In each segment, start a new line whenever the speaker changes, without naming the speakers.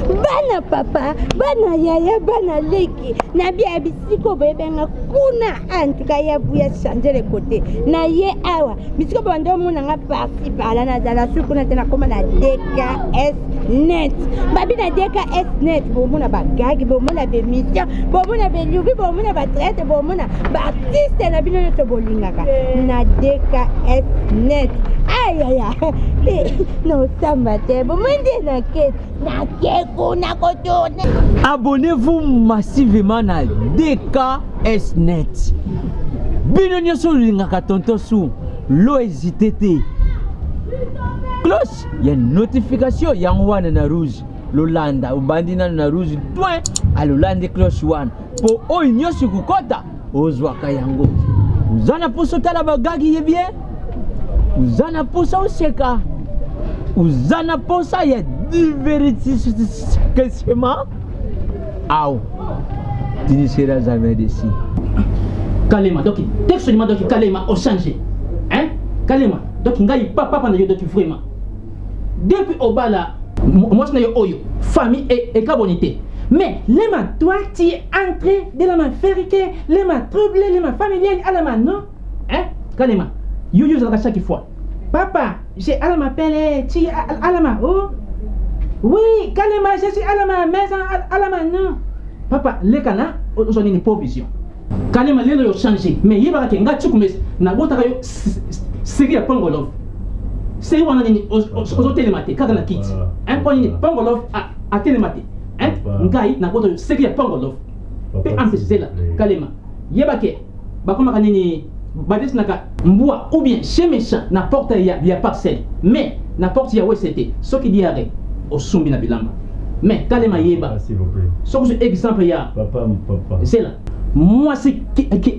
Bana papa, bana yaya, bana leki, na bia bisiko boyebenga kuna antuka ya buya changer le côté. Na ye awa, bisiko bande omona nga parti par là nazala su kuna te nakoma na DKS net. Babi na DKS net bomona ba gag, bomona ba émission, bomona ba lubi, bomona ba traite, bomona ba artiste na bino nyonso bolingaka na DKS net. Ayaya, nosamba te, bomoni nde na kete. Nake kuna kotourne.
Abonnez-vous massivement na DKS Net. Bino nyonso olingaka tonton su lo hésiter te. Cloche ya notification yango wana na rouge lolanda obandi nano na rouge point alolandi cloche wana mpo oyo nyonso ekokɔta ozwaka yango. Oza na mposa otala bagagi ye bien, oza na mposa oseka, oza na mposa ya divertissement aw tu ne seras jamais déçu.
Kalema donc textuellement donc Kalema au changé hein Kalema donc ngai papa papa na yo donc vraiment depuis obala mwasi na yo oyo famille ekaboni te mais lema toi tu es entré de la ma ferike lema trouble lema familial alama non hein Kalema yo yo ozalaka chaque fois papa j'ai alama pele tu alama oh oui Kalema je suis alama maison alama non papa lekana ozwa nini provision Kalema lelo yo changer mais yebaka ke nga Tshukumesi nabotaka yo série ya Pongolov série wana nini ozotelema te kaka na kiti hein mpo nini Pongolov atelema te hein ngai nabota yo série ya Pongolov mpe en plus zela Kalema yeba ke bakomaka nini badesinaka mbwa ou bien chien méchant na porte ya parcelle mais na porte ya wese te soki diare osumbi na bilamba mais Kalema yeba soki ozwi exemple ya
papa papa
zela mwasi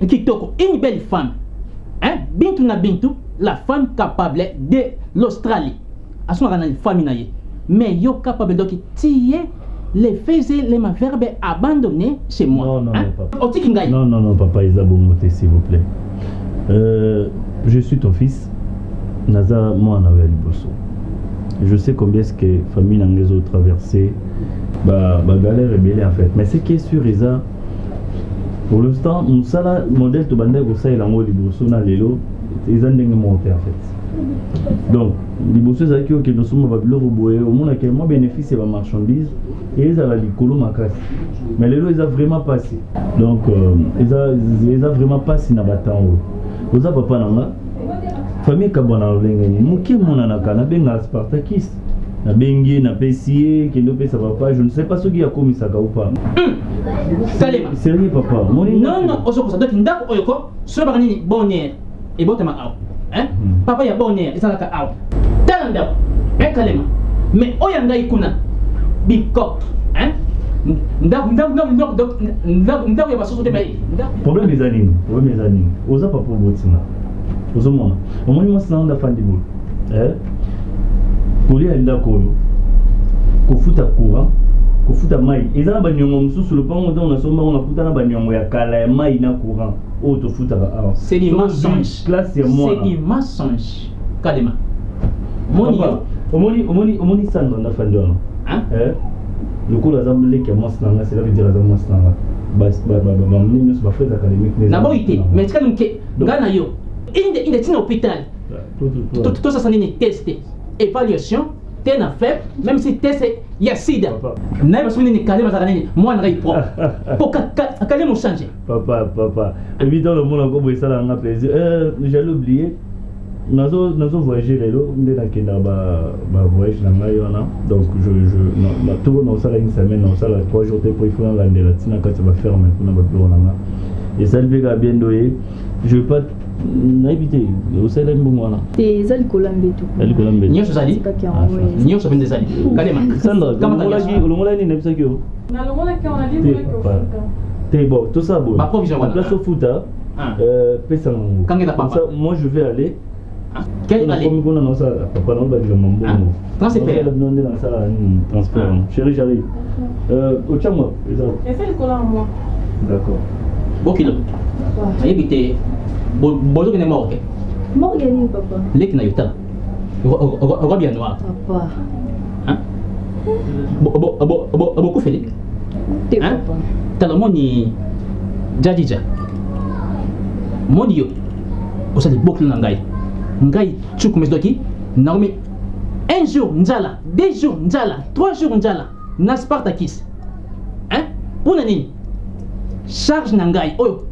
kitoko une belle femme hein Bintu na Bintu la femme capable de l'Australie asungaka na famille na ye mais yo capable donc tu es les faisait les ma verbe abandonné chez moi.
Non, non,
hein?
non, papa.
Otiki ngai.
Non, non, non, papa, eza bongo te, s'il vous plaît. Je suis ton fils. Naza mwana ya liboso. Je sais combien est-ce que famille na nga ezo traverser ba galère ebele en fait. Mais ce qui est sûr eza pour l'instant mosala modèle tobandaki kosalela yango liboso na lelo eza ndenge moko te en fait. Donc liboso ezalaki okende osomba babiloko boye omonaka mwa bénéfice ya bamarchandise ezala likolo makasi, mais lelo eza vraiment pasi. Donc eza vraiment pasi na batemps oyo. Oza papa na nga, famille ekabwana na lolenge nini moke emonanaka. Nabengaka Spartakis, nabengi ye, napesi ye, kende opesa papa. Je ne sais pas soki akomisaka ou pas.
Kalema.
Sérieux papa, moni.
Non, non, ozokosa. Donc ndako oyo ko soki nini bonheur ebotama awa hein? Papa ya bonheur ezalaka awa. Tala ndako hein Kalema, mais oyo ya ngai kuna bikok hein, ndako ndako ndako ndako ndako ndako ya basoso te, mais ndako.
Problème eza nini? Problème eza nini? Oza papa obotinga, ozomona, omoni mwasi na nga afandi boye, eh? Kolia ya ndako oyo, kofuta courant, kofuta mai, eza na baniongo mosusu. Lopango ntango nasombango nakuta na baniongo ya kala ya mai na courant oyo tofutaka awa.
C'est du mensonge.
Classe ya
C'est
mwana.
du mensonge Kalema, moni yo.
Omoni, omoni, omoni Sandra ndafandi wana.
Hein?
Eh? Lokola aza leki ya mwasi na nga, cela veut dire aza mwasi na nga. Bamoni nyonso bafrais académique.
Naboyi te, mais tikali moke ngai na yo inde inde ntina hôpital tosasa nini test évaluation te na faible, même si test ya sida nayeba soki nini Kalema azalaka nini mwana ngai propre po Kalema ochange.
Papa, papa, ebi ntango namona ko boye esalaka nga plaisir. J'allais oublier, nazo voyager lelo nde nakendaka ba voyage na ngai wana. Donc je toko naosala une semaine, naosala 3 jours te po il faut nalandela ntina kati ya baferme kuna babiloko na nga esali mpe kaka bien ndoye. Je veux pas, nayebi te osaleli mbongo wana.
Te, eza likolo ya mbeto.
Ya likolo ya mbeto.
Nyonso ezali.
Tikaki yango, ouais.
Nyonso mpenza ezali Kalema.
Sandra.
Kamata nyonso.
Olongolaki nini nayebisaki yo?
Nalongolaki yango,
Te,
nalimbolaki
papa.
ofuta.
Te, bon, tosala boye.
Baprovision
Na
wana.
place ofuta,
Ah.
pesa nango.
Kangela papa.
Comme ça, moi je vais aller.
Quel aller?
Nakomi kuna naosala papa naobakisa mbongo.
Ah, transfert.
Bino nde nasala nini transfert.
Ah.
Chéri, j'arrive. Otiamwa eza.
Eza likolo ya mwa.
D'accord.
Bokilo nayebi te bozokende morgue.
Morgue ya nini, papa?
Leki na yo, tala robe ya noir.
Papa.
Hein? Bokufeli
Te
Hein?
papa.
Tala omoni jadija moni yo osali bokilo na ngai ngai cukumesi doki nakomi un jour nzala, deux jours nzala, trois jours nzala na Spartakis, hein? Mpona nini charge na ngai oyo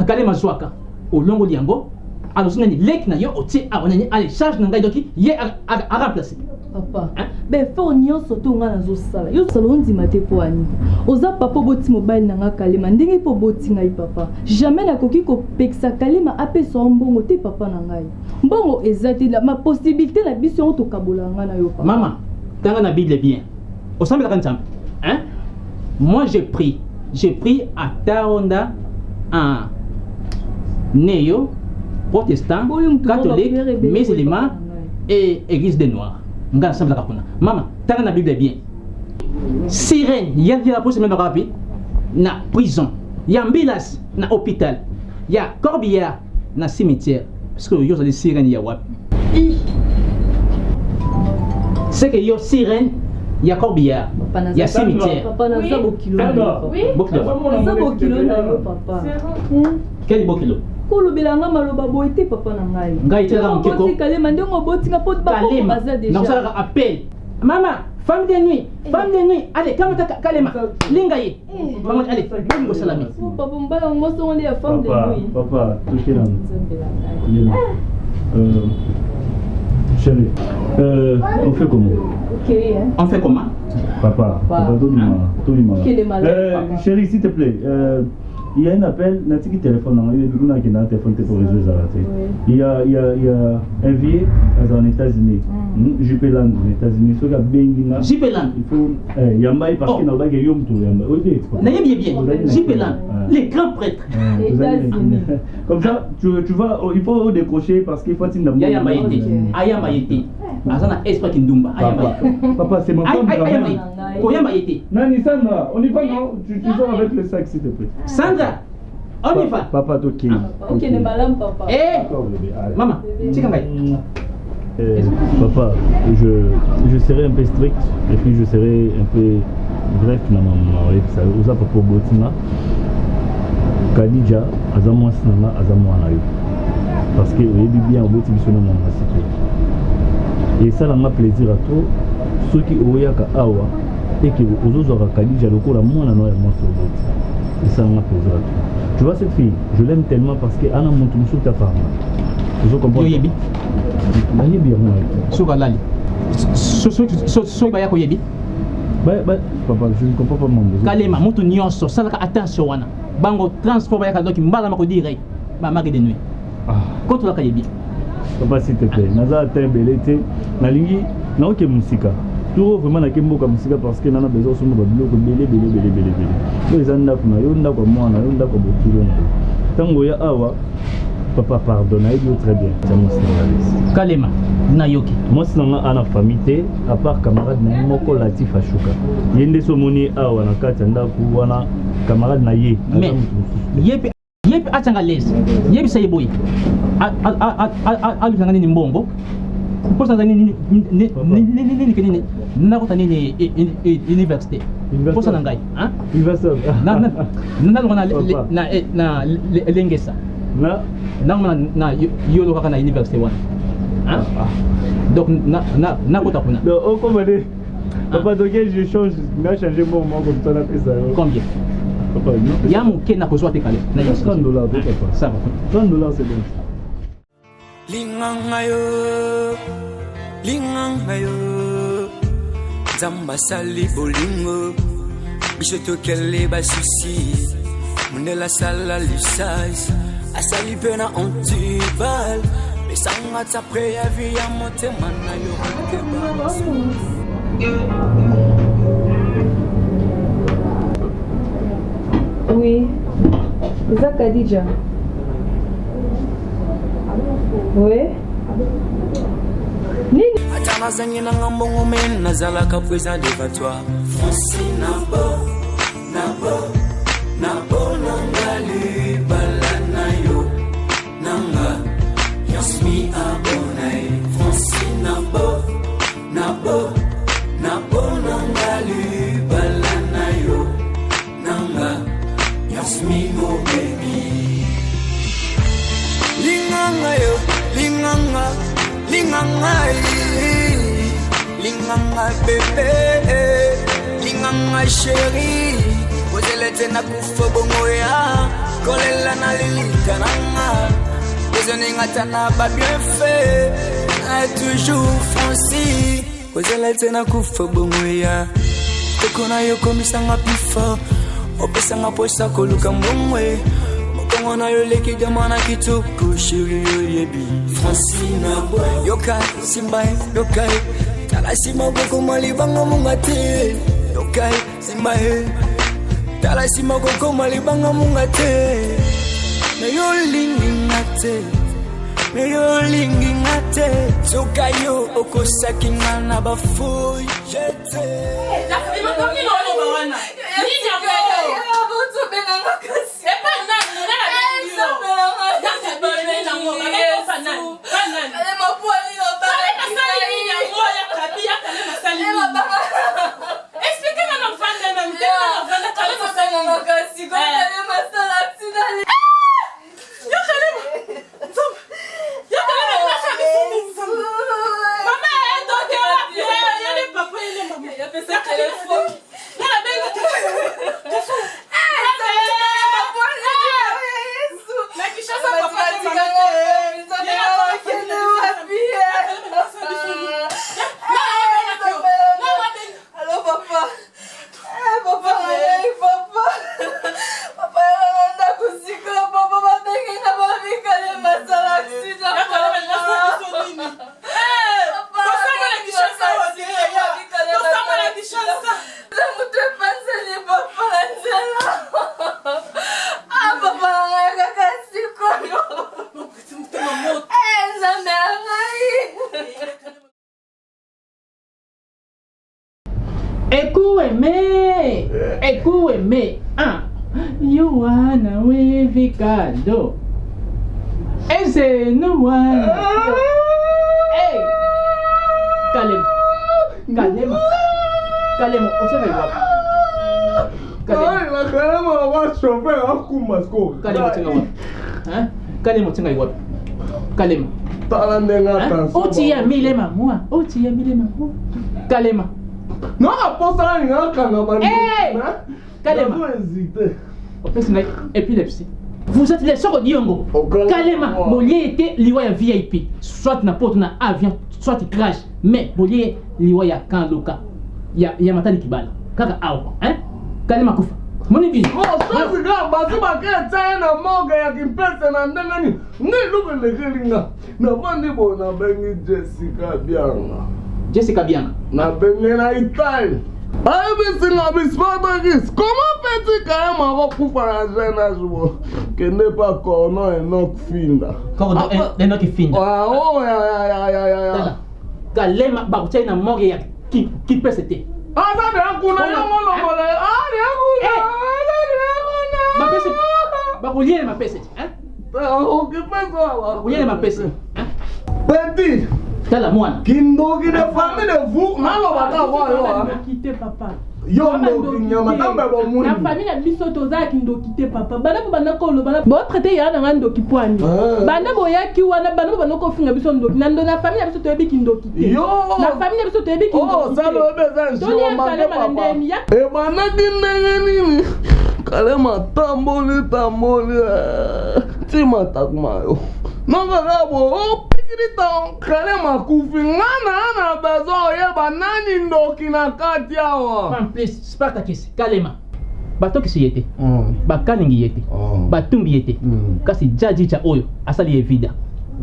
Kalema azwaka olongoli yango, alosi nani leki na yo otie awa nani ale charge na ngai doki ye aremplace.
Papa,
Hein?
baeffort nyonso to ngai nazosala, yo osala ondima te. Mpo ani oza papa, oboti mobali na nga Kalema ndenge mpo oboti ngai papa. Jamais nakoki kopekisa Kalema apesa yo mbongo te. Papa na ngai, mbongo eza te ma possibilité na biso yango tokabolaka ngai na yo, papa.
Mama, tanga na Bible bien. Osambelaka Nzambe, hein? Moi je prie, je prie ata onda en néo protestant,
Oyo mutu moko
catholique,
baprière ebele
musulman
boye, papa na ngai.
Et église des noirs. Nga nasambelaka kuna. Mama, tanga na Bible bien. Sirène ya ya la police memaka wapi? Na prison. Ya mbilas na hôpital, ya corbillard na cimetière. Parce que yo ozali sirène ya wapi? C'est que yo sirène ya corbillard,
Papa,
ya cimetière.
Papa, naza bokilo na yo, papa.
Oui.
Bokilo wapi?
Naza bokilo na yo, papa.
Quel bokilo?
Kolobela nga maloba boye te, papa na ngai.
Ngai tielaka moke ko.
Oboti Kalema ndenge obotinga mpo bakoko
Kalema
baza déjà.
Nakosalaka appel: mama, femme de nuit, femme de nuit, allez, kamata Kalema, linga ye mama, allez, bolingo salami.
Oh, papa, mobala mwasi ngo nde ya femme de
Papa,
nuit.
papa, touchez là.
Nzambe na ngai.
Touchez là. Chérie, on fait comment?
Ok, hein.
On fait comment?
Papa, papa, tobima, tobima.
Quel est malheur, papa.
Chérie, s'il te plaît, il y a un appel, natiki téléphone, non, il y a un téléphone pour réseau ezala te. Il y a un vieux aza en États-Unis, JP Land aux États-Unis, soki abengi nga,
JP Land.
Il faut yamba ye parce que
Oh.
nalobaki yo moto yamba. Oyebi ye?
Nayebi ye bien. JP Land,
Ah.
les grands prêtres.
États-Unis.
Comme ça, tu vas, oh, il faut décrocher parce qu'il faut tinda.
Ya yamba ye te, ayamba ye te, aza na esprit kindumba, ayamba ye.
Papa, papa, c'est ma femme
Ay-
quand
ayamba
même.
ye, koyamba ye te.
Nani, Sandra, on y va, non? Tu sors avec le sac, s'il te plaît.
Sandra, on y va.
Papa, ok.
Okende malamu, papa.
Eh,
D'accord, bébé. Allez.
Mama, tika ngai.
Papa, je serai un peu strict et puis je serai un peu bref na mama oyebisa yo oza papa obotinga. Kadija aza mwasi na nga, aza mwana yo parce que oyebi bien oboti biso na mwana mwasi te. Esalanga plaisir ya trop soki oyaka awa eke ozozwaka Kadija lokola mwana na yo ya mwasi oboti. Esalanga plaisir ya trop. Tu vois, cette fille, je l'aime tellement parce que ana moto mosusu te afaranga, ozo comprendre?
Yo yebi?
Nayebi yango na ye.
Soki alali, soki baya koyebi.
Papa, je ne comprends pas mon besoin.
Kalema, mutu nyonso salaka attention wana bango transport bayaka doki mbala moko direct bamari de nuit.
Ah,
kotolaka yebi.
Papa, s'il te plaît, naza ata ebele te. Nalingi naoke mosika turo vraiment nake mboka mosika parce que nana besoin osomba babiloko ebele ebele ebele ebele ebele. Oyo eza ndako na yo, ndako ya mwana yo, ndako ya bokilo na yo. Ntango oya awa, papa, pardon, nayebi yo très bien. Tia mwasi na nga lesi.
Kalema, nayoki.
Mwasi na nga ana famille te à part camarade na ye moko Latif Ashuka. Ye nde so omoni ye awa na kati ya ndako wana, camarade na ye aza
Mais
moto mosusu te.
Ye mpe atianga lese, yebisa ye boye alukanga nini mbongo mposa naza nini nini ke nini nakota nini université mposa na ngai, hein?
Investor.
Nalonga na
Papa.
na elengesa
Na
nangoma na yolo kaka na université wana, hein? Donc nakota kuna.
Non, oh, comment dire? Papa, donc je change, na changé mon mot comme ça, na fait ça.
Combien?
Papa, non.
Ya moke nakozwa te kale.
30 $, papa.
Ça va.
30 $, c'est bon.
Linganga yo, linganga yo, Nzambe asali bolingo, biso tokele basusi. Mondele asala lisasi, asali mpe na antibal pesanga ta préavis ya motema na yo okeba.
Oui, eza Khadija. Oui. Nini?
Ata nazangi nanga mbongo me nazalaka présent devant toi, Franci. Nabo nabo nabo nanga libala na yo nanga yasmi abonai, Franci. Nabo nabo nabo nanga. ngai linganga bebe linganga sheri kozela te nakufa bongo ya kolela na lilita na nga ozoninga ata na babienfait na toujours franci kozela te nakufa bongo ya toko na yo komisanga plus fort opesanga mposa koluka mbongo e. mokongo na yo eleki diama na kitoko sheri oyebi francina yoka simba ye yoka ye tala nsima kokoma libanga monga te yoka ye simba ye tala nsima kokoma libanga monga te me yo olingi nga te me yo olingi nga te soka yo okosaki nga na bafoyi jete
Ekueme, ekueme, ah, you wanna with kado. Eze no one. Hey, Kalem, Kalem, Kalem, otiaka wapi? Kalem, Kalem otiaka wapi? Hein? Kalem otiaka wapi? Kalem.
Tala ndenge attention.
Otia milema moi, otia milema moi. Kalema.
Non, aposa alinga akanga bandoki.
Hey! Kalema.
Nazo hésiter.
Opesi ngai épilepsie. Vous êtes les soko diongo. Kalema, bolie ete liwa ya VIP, soit na poto na avion, soit crash, mais bolie liwa ya Kanluka. Ya ya Matadi Kibala. Kaka awa, hein? Kalema kufa. Moni bino.
Oh, sosi kaka bato baketya ye na morgue ya kimpese na ndenge nini nde eloko elekeli nga navandi boye nabengi jessica bianga
Jessica Bianga
nabengi na italie ayebisi nga bispartakis comment fais-tu kayema akokufa na jeune age bo kende pa corno enok finda
Corno Enoch Finda.
Oh, ya ya ya ya ya ya
Kalema bakotia ye na morgue ya Kimpese te.
Aza deya kuna yango longola ah deya kuna aza deya kuna
Mapese bakolia na mapese te, hein?
Okipesa awa
Bakolia na mapese.
Petit
Tala mwana.
Kindoki de famille de vous nalobaka kwa yo ah.
Kindoki te papa.
Yo ndoki nyama tambe bomwindu.
Na famille na biso toza ya kindoki te papa. Banda bo banda koloba na bo traiter ya na nga ndoki poani. Banda boyaki wana banda bo banda kofinga biso ndoki. Na ndo na famille na biso toyebi kindoki te.
Yo.
Na famille na biso toyebi kindoki
Oh,
te.
salo oyebi eza
Tolia
nshoma te
kalema na
papa.
ndeni ya
Ebandaki ndenge nini? Kalema tamboli tamboli eh, ti matakuma yo. Nokaka bo opikili ta kalema akufi nga na na besoin oyeba nani ndoki na kati awa.
En plus, Spartacus, Kalema. Batokisi ye te. Bakalingi ye te. Batumbi ye te. Kasi jajicha oyo asali ye vida.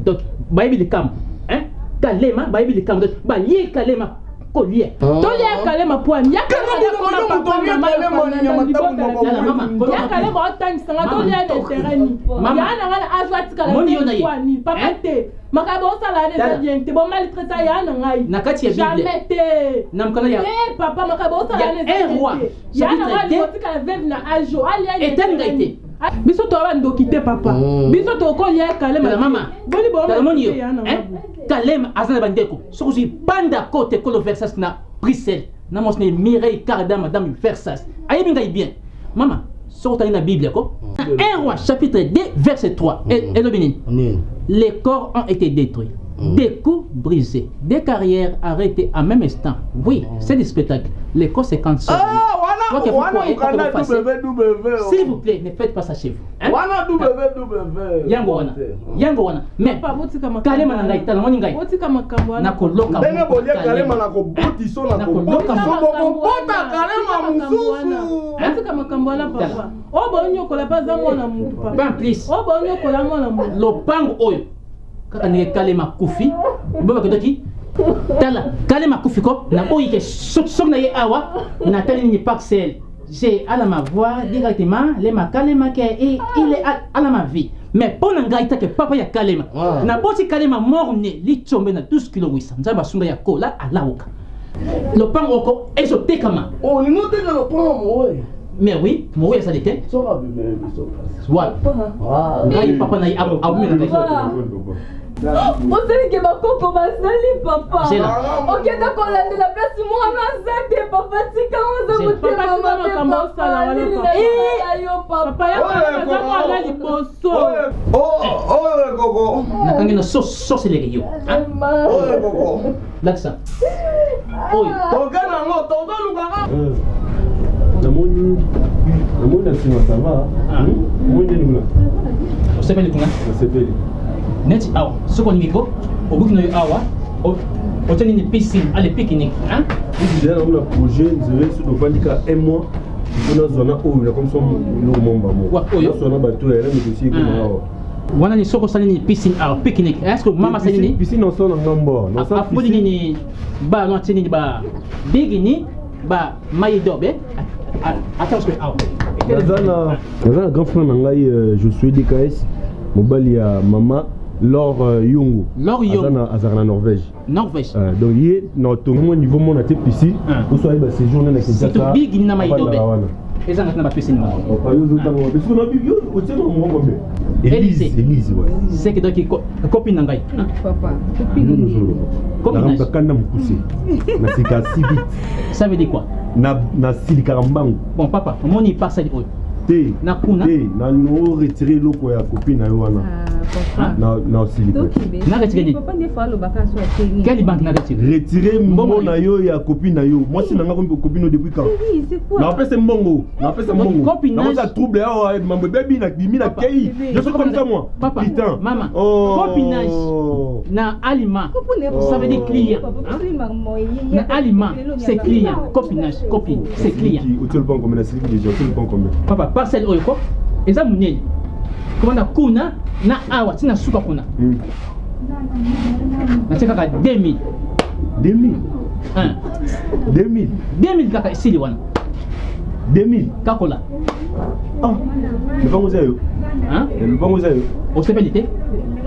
Donc bayebi likambo, hein? Kalema bayebi likambo. Donc balie Kalema kolia.
Tolia kalema poani. Ya kalema
Kanga
papa
moto
mama
kalema
ya
nyama
libota
tabu
na
mama.
biso.
Mama,
Ya kalema otangisa nga tolia na intérêt ni.
Mama.
Ya na nga na age atikala
Moni yo na ye.
poani. Papa
Hein?
te. Makambo osala wana eza
Tala.
bien te. Bo maltraiter ya na ngai.
Na kati ya Bible.
Jamais te.
Na mokanda ya
Eh papa makambo osala
Ya
wana eza
un
bien
roi,
te. Ya na
chapitre
ngai
2.
otikala veuve na age oyo. Alia na
Etali ngai
intérêt
te.
ni. Biso toya bandoki te papa. Biso tokolia kalema.
Tala
te.
mama.
Boni bo
Tala moni yo.
ya na
Hein?
ngai.
Kalema aza na bandeko. Soki ozwi banda kote kolo Versas na Bruxelles. Na mwasi na ye Mireille Carda madame Versas. Ayebi ngai bien. Mama, soki otangi na Bible ko. 1 roi chapitre 2 verset 3. Elobi nini?
Nini?
Les corps ont été détruits. Des coups brisés, des carrières arrêtées en même instant. Oui, c'est du spectacle. Les conséquences sont.
Ah,
Quoi que
wana
vous
wana
croyez, quoi que
mokanda
vous fassiez,
www
S'il vous plaît, ne faites pas ça chez vous. Hein?
wana www
Yango wana. Yango wana. Mais
Papa, botika makambo
kalema na
wana.
ngai tala moni ngai.
Botika makambo wana.
Nakoloka
ndenge
moto
bolie
kalema.
kalema na kobotiso na
Nakoloka
kobotiso
moto.
bokobota kalema mosusu
Botika makambo wana papa. Oyo bonyokola mpe aza mwana mutu papa.
Pas plus.
Oyo bonyokola mwana mutu.
Lopango oyo kaka ndenge kalema kufi bobakendaki tala kalema kufi ko naboyi ke soki na ye awa natali nini parcelle j'ai à la ma voix directement le makalema ke et il est à la ma vie mais mpo na ngai take papa ya kalema naboti kalema mort ne litsombe na 12 kilo 800 nzambe asunga ya kola alawuka lopango oko ezotekama
olingi oteka lopango moye
mais oui moyi azali te
soki abimeli biso kasi
wapi ngai papa na ye abimela ngai
osalike bakoko bazali papa
Zela.
okenda kolandela place mwana aza te papa tika oza
Zela.
motema
Papa, tika
mabe
makambo osala
papa
wana,
nini
papa.
nasala yo papa
Papa ya kalema aza mwana liboso.
oyo ekoko
nakangi na soseleke yo
oyo ekoko
lakisa oyo
toke nango tozolukaka
namoni namoni na nsima ça va omoni ndeni kuna
osepeli kuna
nasepeli
neti awa soki olingi ko obuki na yo awa otie nini piscine ale pique-nique hein?
deja nango na projet nzela soki ofandi ka un mois mpo nazwa na oyo nakomisa eloko momba
Wa, oyo?
moko nazwa na bato ya na négocie ekoma awa
wana ni soki osali nini piscine awa pique-nique est ce que mama asali nini
piscine osala na ngambo awa nasala
afungoli
piscine
nini ba no atie nini ba bigini ba mai dobe ata soki awa
naza na naza na grand frère na ngai Josué DKS mobali ya mama Laure Yongo
Laure Yongo.
Aza na- azalaka na Norvège
norvège
Donc ye na tongi mwa niveau mona te piscine oso ayeba séjour ne na
surtout
Kinshasa
bigini na mai dobe
avandaka wana
ezanga tina bapiscine wana
papa yo ozotanga wapi soki na bibi otiaka mongo combien Élise Élise ouais
c'est que donc copine na ngai
Papa,
Yo nozoloba
Copinage.
nakamka kanda mokuse nasika si vite
ça veut dire quoi
Na- nasilikaka mbangu
bon papa omoni parcelle oyo
te
na kuna
te na retire eloko ya copine na yo wana
papa.
na na osilika
Na retire nini?
Papa nde fa alobaka so ateni.
quelle banque na retire
retire
Mbongo
mbongo na yo ya copine na yo mwasi na nga komi copine depuis quand
Oui, c'est quoi?
napesa mbongo napesa
Donc,
mbongo
copinage-
nakoza trouble awa mambo ebebi nabimi na
Papa.
kei je suis comme ça moi
Papa,
putain
maman,
oh.
copinage. na aliment ça veut dire client hein? na aliment c'est client copinage copine c'est client
otie lopango combien nasiliki déjà otie lopango combien
papa parcelle oyo ko eza monene komanda kuna na awa ntina suka kuna natie kaka 2000
2000
Hein.
2000
2000 kaka esili wana
2000
kakola
ah lopango eza yo
Hein?
lopango eza yo
osepeli te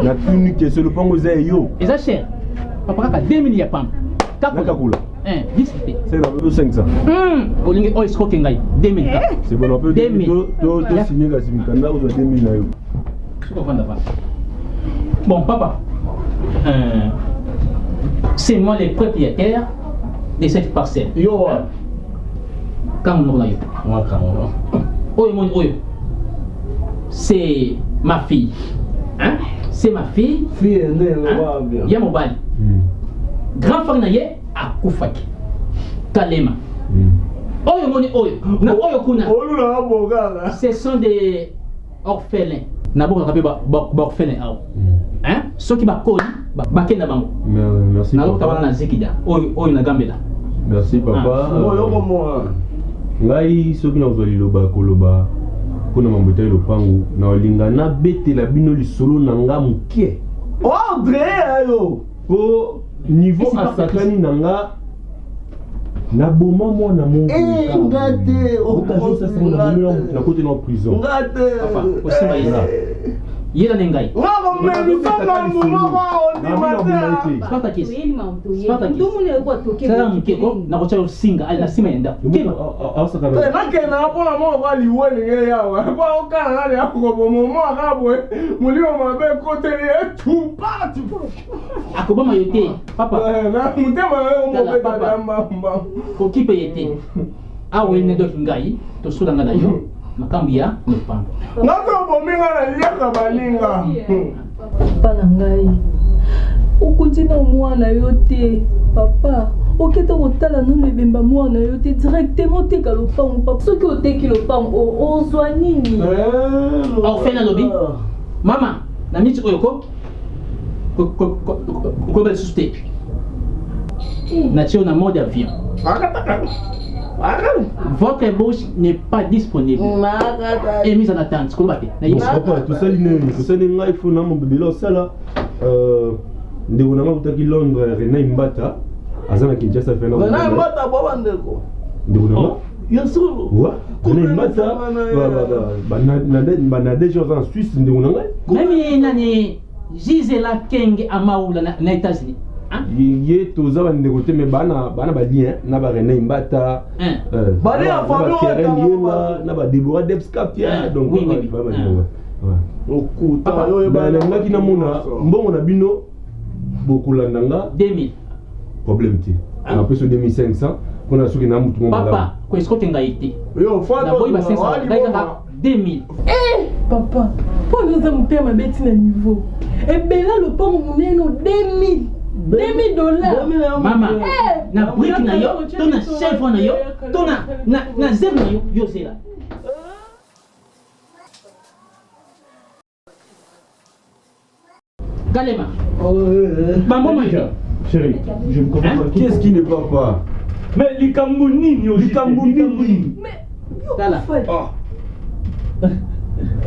natuni question lopango eza yo
eza cher papa kaka 2000 ya pamba
nakakola
Hein, discute
c'est na peu 500
olingi oyo esikoke ngai 2000 kaka
c'est bon on peut
2000.
to to signer kasi mikanda ozwa 2000 na yo
Suka vanda vanda. Bon, papa, c'est moi le propriétaire de cette parcelle.
yo
Quand on aura eu.
makambo
Oyo moni oyo. C'est ma fille. Hein? C'est ma fille.
fille nde eloba
Hein?
bien
Ya mobali. Grand frère na ye akufaki. Kalema. Oyo moni oyo. Na oyo kuna.
olula bokala
Ce sont des orphelins. Nabokolaka mpe ba orphelin awa. Hein? Soki bakoli bakenda bango.
Merci
nalokota wana
papa.
na zikida oyo oyo nagambela
Merci papa.
oyo komona
ngai soki nazwa liloba ya koloba mpona mambo etali lopango naolinga nabetela bino lisolo na nga moke
ordre ayo
mpo niveau
Esi parfait.
asakani na nga naboma mwana moko
Eh, nga te,
okazosasanga nakoti na prison
nga te
papa osimba ye yela ne ngai
nga komemisa mbuma ondima te
spartakis Spartakis.
Spartakis.
sala moke ko nakotya yo singa ali na nsima ya ndako keba
Te, nakendaka mpona moko kwa liwa elingi yawa po okana nani akokoboma omwaka boye molimo mabe ekoteli etupa
akoboma yo te papa
motema na yo
Tala,
mobeta
papa.
ya mbamba
kokipe ye te awa ye ne doki ngai tosolanga na yo makambo ya lopango
nga te obomi nga naliaka baninga
Papa na ngai. Okuti na mwana yo te papa okete kotala nanu ebemba mwana yo te directement oteka lopango papa soki oteki lopango ozwa nini
orphelin alobi mama na miniti oyo ko koloba lisusu te natie yo na mode avion. Votre bouche n'est pas disponible et mise en attente. Koloba te.
Bon, papa, tosali nini? Tosali ngai fo na mobebela osala euh, ndeko na ngai akutaki Londres René Mbata aza na Kinshasa fe na
René Mbata bo bandeko.
Ndeko na ngai
Ya solo.
Ouais. René Mbata ba ba ba ba ba na déjà aza na Suisse ndeko na ngai.
Meme nani Gisela Kenge Amaula na, na États-Unis. Hein?
Ye toza bandeko te mais bana bana ba lien na ba René Mbata.
Hein.
Euh,
Ba lien
na ba
famille oyo
Keren
etanga
Yenga, na ba Deborah Debscap ya donc
Oui, oui, oui.
ba ba ouais. Ouais.
Okuta yo
Ba nalingaki namona mbongo na bino bokolanda nga
2000
problème te napesi yo 2500 mpona soki na mutu moko malamu
papa ko escroquer ngai te
Yo fata
naboyi ba 500 ngai kaka 2000
Eh papa, mpo oyo oza motema mabe ti na niveau ebela lopango monene 2000 2000 dollars
mama na brique na yo to na chèvre na yo to na na na zèbre na yo yo zela Kalema. Bambo
Chérie, je ne comprends pas.
Qu'est-ce qui ne va pas?
Mais likambo nini au
Likambo nini?
Tala.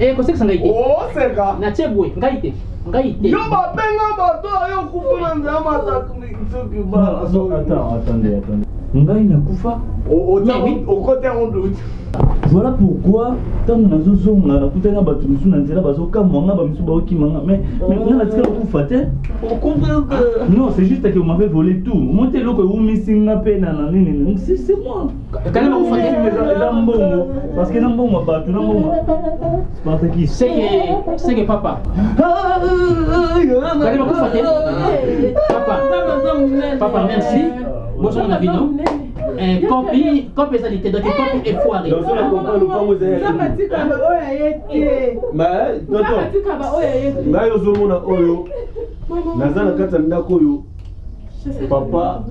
Eh, kosekisa ngai te.
Oseka.
Natie boye, ngai te. Ngai te.
Yo babenga bato oyo okufa na nzela matatu soki bala.
Non, attends, attendez, attendez. Ngai nakufa.
Okoti yango doute.
Voilà pourquoi ntango nazozonga nakutani na bato mosusu na nzela bazokamwa nga bamisusu baokima nga mais nga natikala kokufa te. Non, c'est juste que vous m'avez volé tout. Moi te eloko ewumisi nga mpe na na nini c'est moi.
Kalema kufa te.
Eza mbongo parce que na mbongo ya bato na mbongo Spartacus.
C'est que papa. Kalema kufa te. Papa. Papa merci. Bonsoir na bino. Eh, copie, copie ezali te donc copie efoiré.
Donc soki na lopango ezali ya
Nzambe atika ba oyo aye te.
Mais
Nzambe
tonton,
atika ba oyo aye te.
ngai ozomona oyo naza na kati ya ndako oyo papa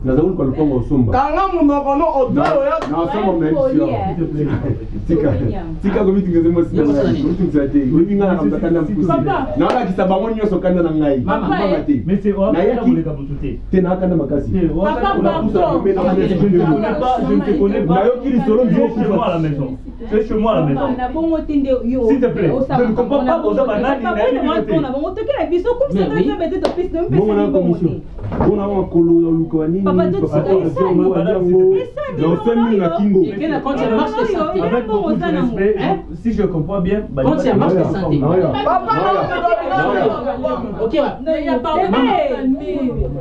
naza koluka lopango osomba.
Kanga monoko no otoyo ya.
Nasomba mnayebisi yo. Tika tika komitingisa mwasi na ngai. Komitingisa te. Oyebi ngai nakamata kanda mokuse. Naolakisa bango nyonso kanda na ngai.
Mama.
Mama te.
Mais c'est
Nayaki
koleka motu te.
te nakanda makasi.
Papa, pardon.
Je ne connais pas, je ne te connais pas.
Nayoki lisolo
Tu es chez moi à la maison. Tu es chez moi à la maison.
na bongo te nde yo
S'il te plaît, je ne comprends pas boza banani nayebi bino te.
na bongo tokela biso
Mais oui.
kumisa nzambe te topesi
Bongo na
nomipesa bongo
commission.
te
Bongo na makolo ya luka wa nini?
Papa, tout
Papa,
ça,
oyo
esani.
yango, yango.
Esani,
Na osemi na kingo.
Eke na compte ya marche de santé.
Avec beaucoup de respect, si je comprends bien, bah,
Compte ya marche de santé.
Papa
Ok, wa.
Ya pardon.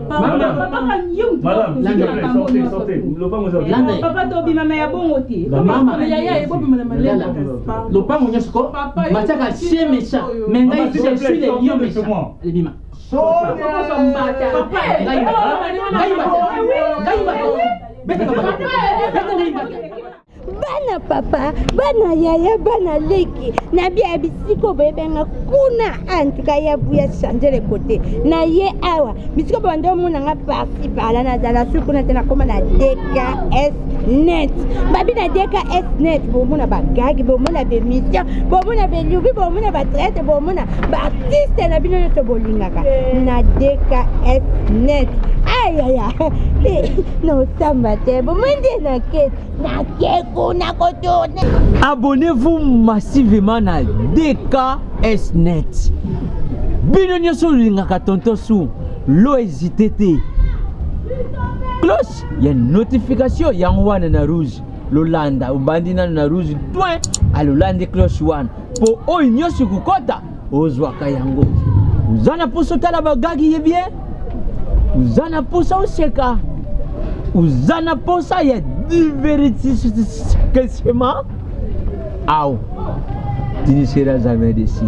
Madame, Madame, s'il te plaît, sortez, sortez. Lopango eza
Landa.
papa tobimama ya bongo te
Mama.
Yaya ebobima na
Lala.
malembe.
Lopango nyonso ko
Papa, yo
batiaka chien méchant. Mais ngai
Maman, s'il
je
te
suis
plaît,
le
sortez
lion
de chez
méchant.
moi.
Allez, bima.
Papa,
Ngai mbata. Ngai mbata. Ngai mbata. Beta mbata. Beta ngai mbata.
Bana papa, bana yaya, bana leki na bia bisika boyebenga kuna antuka ya buya change le côté na ye awa bisika banda omona nga parci parla nazala su kuna te nakoma na DKS net babi na DKS net bomona bagagi bomona bemission bomona belubi bomona batraite bomona baartiste na bino nyonso bolingaka na DKS net ayaya nosamba te bomoi nde nake nake kuna kotourne.
Abonnez-vous massivement na DKS Net. Bino nyonso olingaka tonton Su, lo hésiter te. Cloche ya notification yango wana na rouge. Lolanda obandi nanu na rouge point alolandi cloche wana po oyo nyonso ekokota ozwaka yango. Oza na posa otala bagagi ye bien, oza na posa oseka, oza na posa ya divertissement, aw tu ne seras jamais déçu.